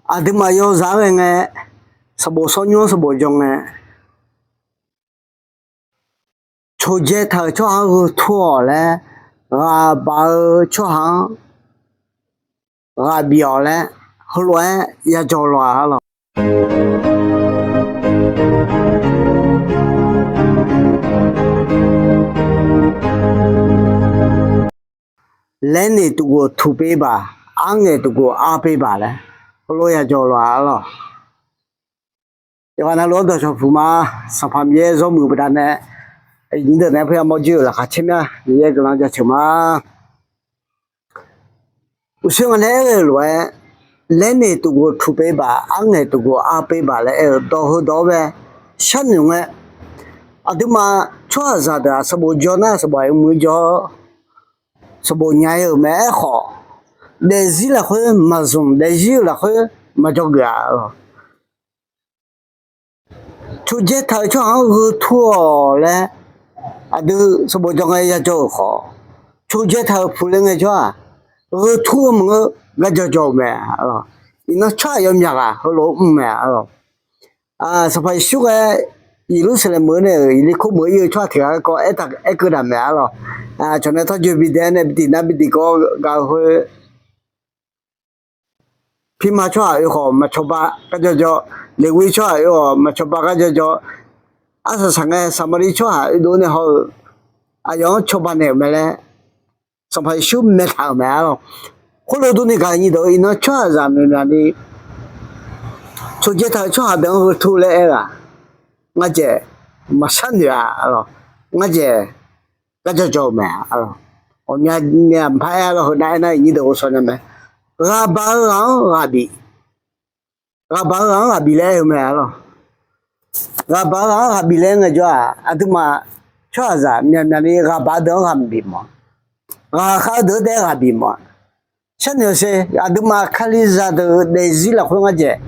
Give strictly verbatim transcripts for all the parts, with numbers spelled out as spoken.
Aqduimaf yawzaq-anr ghae ngae, sanqbof sawr nymr-anr sanqbof jan ngae, coqdzae taq-euq tsawrhaq-anr gheu tur-awq laer, ghaq baq-eu tsawrhaq-anr ghaq bif-awq laer, heulof-aer yajawq lawq-a lawq. Laer naeq tuf ghof tuq pevbaq, ar ngaeq tuf ghof ar pevbaq laer, heulof yajawq lawq-a lawq. Yawqghaq navluf-anr dawqcawq puq ma. Sanqpaq Miqyaer zawr muiq baqdanae, aqnyir deuq naeq-aer pur yamawr jir-euq laqkhaq caer mya. Miqyaer guiqlanq jaceuq ma. Uqshoe ngaq nae aer-eu lof-aer, laer naeq tuf ghof tuq pevbaq, ar ngaeq tuf ghof ar pevbaq laer aer-eu dawq heudawq-awr bae sharnoeq ngae, aqduimaf tsawrhaqzaq deuq-aq, sanqbof jaw nar sanqbof aqyawf muiq-eu jaw, sanqbof nya-eu mae. Aerkhawf, daefzir lafkhoer maqzmq, daefzir-eu lafkhoer maqjawr geuf-a lawq. Coqdzae taq-euq tsawrhaq-anr gheu tur-awq laer, aqdui sanqbof jaw ngae yajawr-euq khawf, coqdzae taq-euq puqle ngaejawr-aq, gheu tur-eu maqngeur, garjaw jaw-eu mae. Iqnan tsawrhaq yawmyaq ghaq heulof-aer mr mae. Sanqpaq Yeqsur ghae Yeqlursaqlaeq meuq-eu nae-euq Yeqlirkor meuq-eu ir-eu tsawrhaq tiq ghaq garkawv aertaq aerkeuv daq mae-a lawq. Cawq nae tawrjoe bi daef-aer nae bi diq nar bi diq gawr gaq-eu khoer, pirma tsawrhaq oekhawf maqcawba garjaw jaw, Leqwir tsawrhaq oekhawf maqcawba garjaw jaw, arsaq saq ngae Saqmaqliv tsawrhaq oedov nae haw-eu aqyawf-anr cawba naeq-euq mae laer Sanqpaq Yeqsur maeqtaq-euq mae-a lawq. Khoerlof durni gaq-eu nyiq dawq-eu iqnan tsawrhaqzaq maeqmyaq ni, coqdzae taq-euq tsawrhaq deuq-anr gheu tur laer aer-eu-aq, ngar dzaeq maqshar noeq-a lawq. Ngar dzaeq garjaw jaw-eu mae-a lawq. Ghawqmya nae aqpar aer-a lawq, heu nav aernar iqnyir deuq ghovshaw nya mae. Ghaq baq-eu ghaq-anr ghaq bif, ghaq baq-eu ghaq-anr ghaq bif laer aer-eu mae-a lawq. Ghaq baq-eu ghaq-anr ghaq bif laer ngaejawr-aq, aqduimaf tsawrhaqzaq myaqmyaq ni ghaq baq-eu deuq-anr ghaq maqbif mawf, ghaqkhav-eu deuq-anr taef-aer ghaq bif mawf-a. Sharnoeq-eu sher, aqduimaf Kalizaq deuq-euq daefzir lafkhoer ngar dzaeq,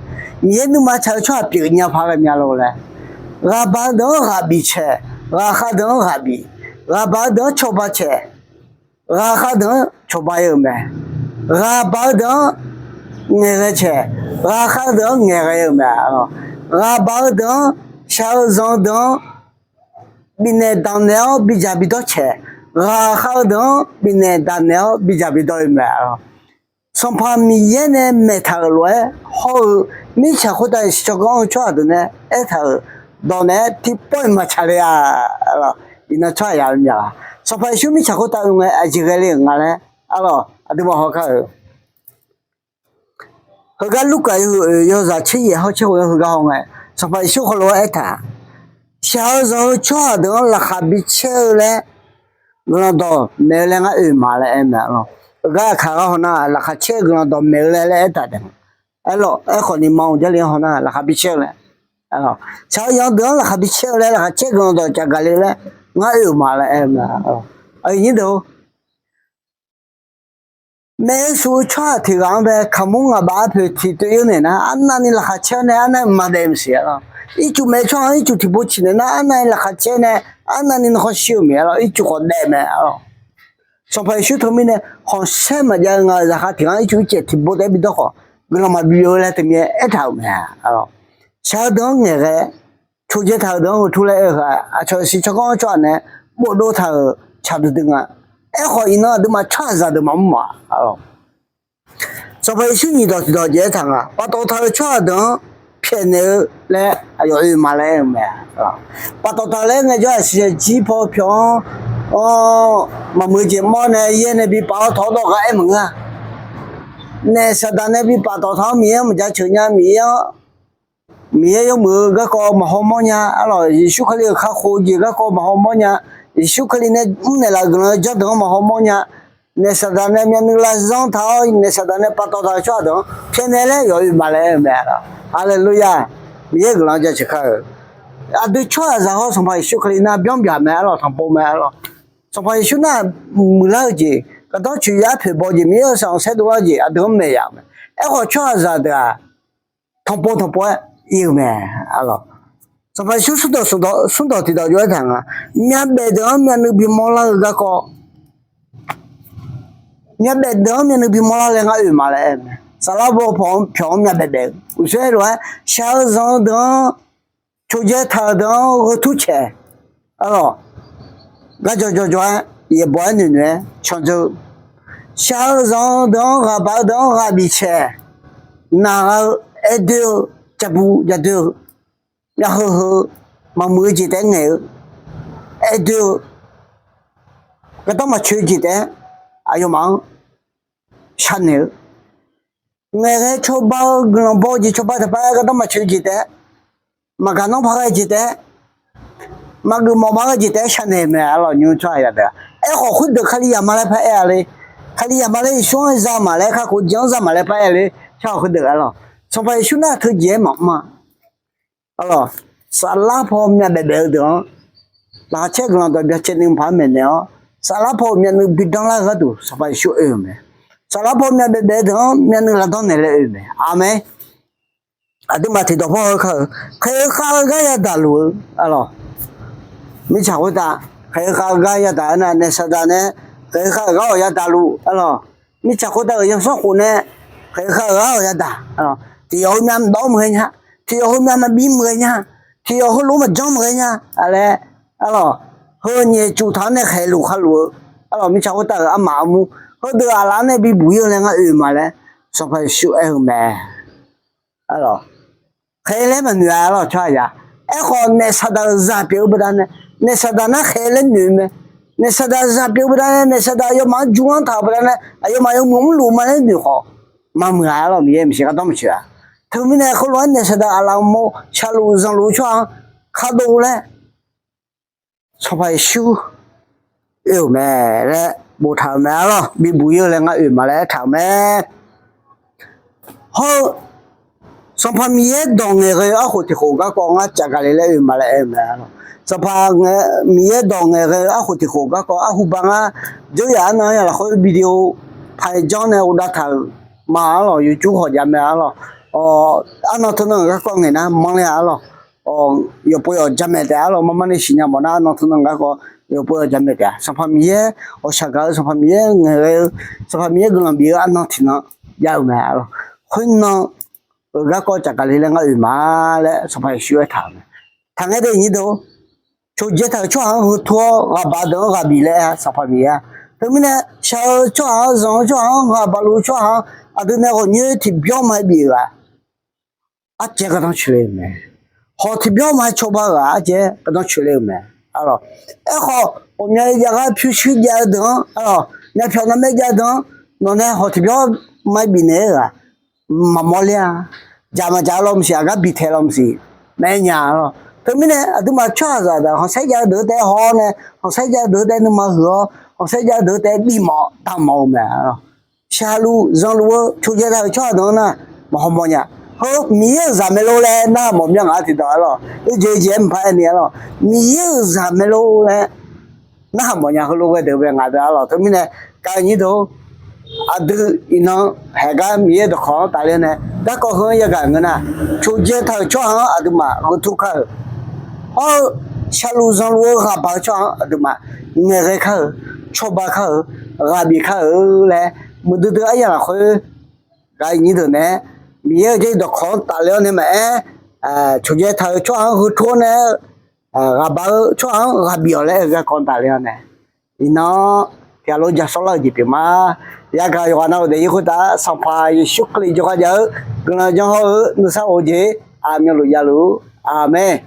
Miqyaer nuima tsaq-eu tsawrhaq pyeuf nya paq ghae mya lor laer, ghaq baq-eu deuq-anr ghaq bif cae, ghaqkhav deuq-anr ghaq bif, ghaq baq-eu deuq-anr cawba cae, ghaqkhav deuq-anr cawba-ir-euq mae. Ghaq baq-eu deuq-anr ngaeqghae cae, ghaqkhav-eu deuq-anr ngaeqghae-eu mae-a lawq. Ghaq baq-eu deuq-anr, shaq-eu zanq-eu deuq-anr bifnaeq damqnaeq-awr bidzaq bidawr cae, ghaqkhav-eu deuq-anr bifnaeq damqnaeq-awr bidzaq bidawr-eu mae-a lawq. Sanqpaq Miqyaer nae maeqtaq-euq lof-aer hawr-eu, mirtsaq khoertav-iq siqcawq ganr-eu tsawrhaq deuq nae aertaq-euq dawq naeq-aer tiqpawf-iq maqtsaq le-a lawq. Iqnan tsawrhaq yamya-a, Sanqpaq Yeqsur mirtsaq khoertav oe ngae aqjeq ghae le-euq nga laer, a lawq, aqduimaf hawkar-euq. Heugar Lurkaf yawhuiq oeq yawzaq tser yaef hawr tser khof-anr heugar haw ngae, Sanqpaq Yeqsur heulof-aer aertaq, shaq-eu zanq-eu tsawrhaq deuq-anr laqkhaq bicaer-eu laer guiqlanq dawq maeq-eu laer ngar oe ma laer aer mae-a lawq. Heugar aqkaq gar haw nar laqkhaq caer-eu guiqlanq dawq maeq-eu laer laer aertaq taef-a. Aerlawq, aerkhawf ni ma-eu Jarlif-anr haw nar laqkhaq bicaer-eu laer, shaq-eu zanq deuq-anr laqkhaq bicaer-eu laer laqkhaq caer guiqlanq dawq caf gaq le laer ngar oe-euq ma laer aer-eu mae. Aqyuif nyir deuq-or, maeq-eu shuf-eu tsawrhaq tiq ghaq-anr bae kaqmur ngaq baf arpoeq tiq toeq-ir naeq nar arnavni laqkhaq caer-awr nae arnavni maqdaef maqsiq-a lawq. Ircuf maeq-eu tsawrhaq-anr ircuf tiqpov ciq naeq nar arnavni laqkhaq caer nae arnavni nuikhanr shir-eu mae-a lawq. Ircuf khawf daef mae-a lawq. Sanqpaq Yeqsur teumirnae khanqsaer maqjav-eu ngaq-euq zaqkhav tiq ghaq-anr ircuf ircaev tiqpov taef-aer bidawr khawf guiqlanq maqbi-eu laer teumir aertaq-euq mae-a lawq. Shaq-eu deuq-anr ngaeqghae, coqdzae taq-euq deuq-anr gheu tur laer aer-eu ghaq aqcawq siqcawq ganr-eu tsawrhaq nae bofdov taq-euq tsaq duidui nga. Aerkhawf iqnan aqduimaf tsawrhaqzaq deuq maqmr mawf-a lawq. Sanqpaq Yeqsur nyiq dawq tiq dawq jeq aertaq nga, paftawf taq-eu tsawrhaq deuq-anr pyaeqnaeq-eu laer aqyawf oe ma laer aer-eu mae. Paftawf taq laer ngaejawr-aq siqnya jir paw pyawq-anr maqmuiq-eu jeq mawr nae yaer nae bi paf-awr tawq-awr dawq ghaq aer maqngeur-a. Naef Saqdaq nae bi paftawf taq-awr Miqyaer-anr maqjaceuq nya, Miqyaer-anr Miqyaer yawmuiq-eu garkawv maqhaw mawr nya-a lawq. Yeqsur Kali-euq kakhof-eu jeq garkawv maqhaw mawr nya. Yeqsur Kali nae mrnaeq laf-euq guiqlanq-eu janrdeuq-anr maqhaw mawr nya. Naef Saqdaq nae myavnuiv lav zanr taq-awr naef Saqdaq nae paftawf taq-eu tsawrhaq deuq-anr pyaeqnaeq laer yawf oe ma laer aer-eu mae-a lawq. Haleluya! Miqyaer guiqlanq jaceuq kar-eu. Aqdui tsawrhaqzaq hawr Sanqpaq Yeqsur Kali nar byanr byaq mae-a lawq, tanqpov mae-a lawq. Sanqpaq Yeqsur nar muiqlar-eu jeq, gardanr coeq yar poeq baw jeq, Miqyaer-euq sanqsaer dovlar-eu jeq aqdui-anr maeq yaf-eu mae. Aerkhawf tsawrhaqzaq deuq-aq tanqpov tanqpov-aer ir-eu mae-a lawq. Sanqpaq Yeqsur smrdawq smrdawq smrdawq tiq dawq jov-aer taq nga, myavbaef deuq-anr myavnuiv bimawr lar-eu garkawv, myavbaef deuq-anr myavnuiv bimawr lar laer ngar oe ma laer aer-eu mae. Saflar baw pyawq-anr myavbaef baef-eu uqshoer lof-aer shaq-eu zanq-eu deuq-anr, coqdzae taq-euq deuq-anr gheu tur caeq. Arlawq, garjawq jawqjawq-aer yaeqbawq-aer noeqnoeq-aer candzeur-eu, shaq-eu zanq-eu deuq-anr ghaqbaq-eu deuq-anr ghaq bif caeq. Naq gha-eu, aer doer-eu, jabu jadoer-eu, myavheu heu-eu, maqmuiq-eu jeq taef-aer ngaeq-eu, aer doer-eu, gardanr maqtsoeq-eu jeq taef-aer aqyawfmaf-anr shaqnaeq-eu, ngaeqghae cawba-eu guiqlanq baw-eu jeq cawba taqpar-aer gardanr maqtsoeq-eu jeq taef-aer, maqgaq nanr paq ghae jeq taef-aer, maqgeuf mawf maqghae jeq taef-aer shaqnaeq-eu mae. Arlawq, nymr tsawrhaq yadeuq-a, aerkhawf khoerdeuq Kali yama laer paraer-a le. Kali yama laer Yeqsur-anr za maq laer, kakhof jeq-anr za maq laer paraer le. Tsawrhaq khoerdeuq arlawq, Sanqpaq Yeqsur nar teujeq-aer maqmr-a. Arlawq, saflar paw myavbaef baef-eu deuq-anr, laqkhaq caer guiqlanq dawqbyan caevni paq-anr maeqnaeq-awr, saflar paw-euq myavnuiv bidanr lar-eu gharduq Sanqpaq Yeqsur oe-euq mae. Saflar paw myavbaef baef-eu deuq-anr myavnuiv lavdanr naeq laer oe-euq mae. Aqmeq. Aqduimaf tiqdawq pawr-eu kar-euq khaeq-eu khav-eu gar yadaq luf-eu, arlawq, mirtsaq khoertav khaeq-eu khav-eu gar yadaq-aer nar, naef saqdaq nae khaeq-eu khav-euq gar-awq yadaq luf, arlawq, mirtsaq khoertav-euq yawsanr khof nae khaeq-eu khav-euq gar-awq yadaq, arlawq, tiqyawf heumyav maqdawr maqghae nya, tiqyawf heumyav maqbi maqghae nya, tiqyawf heulof maqjanr maqghae nya, aqlaer, arlawq, heu nyaef cuf taq-anr nae khaeq luf khav luf-eu, arlawq, mirtsaq khoertav-euq armaf armur, heudeuq aqlaf-anr nae bibuq-ir-eu laer ngar oe ma laer Sanqpaq Yeqsur aer-eu mae. Arlawq, khaeq laer maqnoeq-a, arlawq, tsawrhaq ya. Aerkhawf naef saqdaq-euq zaq pyeuf-eu baqdanae, naef saqdaq nar khaeq laer noeq-eu mae. Naef saqdaq zaq pyeuf-eu baqdanae, naef saqdaq aqyawfmaf-anr jur-anr taq-euq baqdanae, aqyawfmaf yawmuiq mrluf ma laer noeq khawf, maqmuiq-a, arlawq, Miqyaer maqsiq gardanr maqtsoeq-a. Teumirnae khoerlof-aer naef saqdaq aqlaf uqmov shaqluf zanqluf-eu tsawrhaq-anr kadov laer Sanqpaq Yeqsur oe-euq mae laer boftaq-euq mae, arlawq, bibuq-ir-eu laer ngar oe ma laer aertaq-euq mae. Hawr-eu Sanqpaq Miqyaer dawq ngaeqghae-eu arkhof tiqkhof garkawv ngar caf gaq le laer oe ma laer aer-eu mae, arlawq. Sanqpaq Miqyaer dawq ngaeqghae-eu arkhof tiqkhof garkawv arhu ba ngar dzeur yaf arnan-anr ya lafkhoer video paq-aer janr nae ghofdav taq-euq ma, arlawq, YouTube hawq jav mae, arlawq. Arnan teunan-euq garkawv ngaeq nar manr ler-a, arlawq. Yawqpov yawq jamaeq taef, arlawq, marmar ni siqnya mawf nar arnan teunan garkawv yawqpov yawq jamaeq taef-a. Sanqpaq Miqyaer ghawqshaq gaq-eu, Sanqpaq Miqyaer ngaeqghae-eu, Sanqpaq Miqyaer guiqlanq bif-eu arnan tiqnan jav-eu mae, arlawq. Khoernan-euq garkawv caf gaq le laer ngar oe ma laer Sanqpaq Yeqsur aertaq-euq mae. Taqngaer deuq nyir deuq, coqdzae taq-euq tsawrhaq-anr gheu tur-awr ghaqbaq deuq-anr ghaq bif laer aer-a, Sanqpaq Miqyaer-a. Teumirnae shaq-eu tsawrhaq-anr, zanq-eu tsawrhaq-anr, ghaqbaq luf-eu tsawrhaq-anr, aqdui nae ghawqnyoer tiqbymr ma-aer bif-euq-aq, arcaev gardanr coeq le-eu mae. Hawq tiqbymr ma-aer cawba-eu-aq, arcaev gardanr coeq le-eu mae. Arlawq, aerkhawf ghawqmya jav gar pyurshuir jav-eu deuq-anr, arlawq, myavpyawq navmaer jav-eu deuq-anr, nawq nae hawq tiqbymr ma-aer bifnaeq-aer-euq-aq, maqmawr ler-a. Dzaq maqdzaq-eu lawmsiq, aqgar bitaeq lawmsiq, maqaer nya, arlawq. Teumirnae aqduimaf tsawrhaqzaq deuq khanqsaer jav-eu deuq-anr taef-aer haw-awr nae, khanqsaer jav-eu deuq-anr taef-aer nuima huiq-awr, khanqsaer jav-eu deuq-anr taef-aer bifmawf damq mawf-eu mae, arlawq. Shaqluf zanqluf-eu coqdzae taq-euq tsawrhaq deuq-anr nar maqhaw mawr nya. Heu Miqyaer-euq zaq mae lor laer narhaq mawf myanr ngaq-anr tiqdawq, arlawq, oejaev jaev-aer mqpar aerni, arlawq, Miqyaer-euq zaq mae lor laer narhaq mawf nya. Heulof ghae deuq bae ngaq deuq, arlawq. Teumirnae gaq-eu nyir deuq, aqdui iqnan haeq gar Miqyaer-euq dawqkawq-anr tafler-awr nae garkawv heu-anr yagaq ngeur nar, coqdzae taq-euq tsawrhaq-anr aqduimaf gheu tur kar-euq, hawr-eu shaqluf zanqluf-eu ghaqbaq-eu tsawrhaq-anr aqduimaf ngaeqghae kar-euq, cawba kar-euq, ghaq bif kar-euq laer muiqdui dui aryamq lafkhoer gaq-eu nyir deuq nae, Miqyaer-euq jarlif dawqkawq-anr tafler-awr nae maqaer, coqdzae taq-euq tsawrhaq-anr gheu tur-awr nae, ghaqbaq-eu tsawrhaq-anr ghaq bif-awq laer aer-eu garkawv-anr tafler-awr nae, iqnan tiqghaq lof ja sawrlar-euq jeq pyeuf ma. Yagaq yawqghaq navluf daefzir khoertav Sanqpaq Yeqsur Kali jawrgar jav-eu guiqlanq janr hawr-eu nuisar of-eu jeq aqmyanluf javluf. Aqmeq.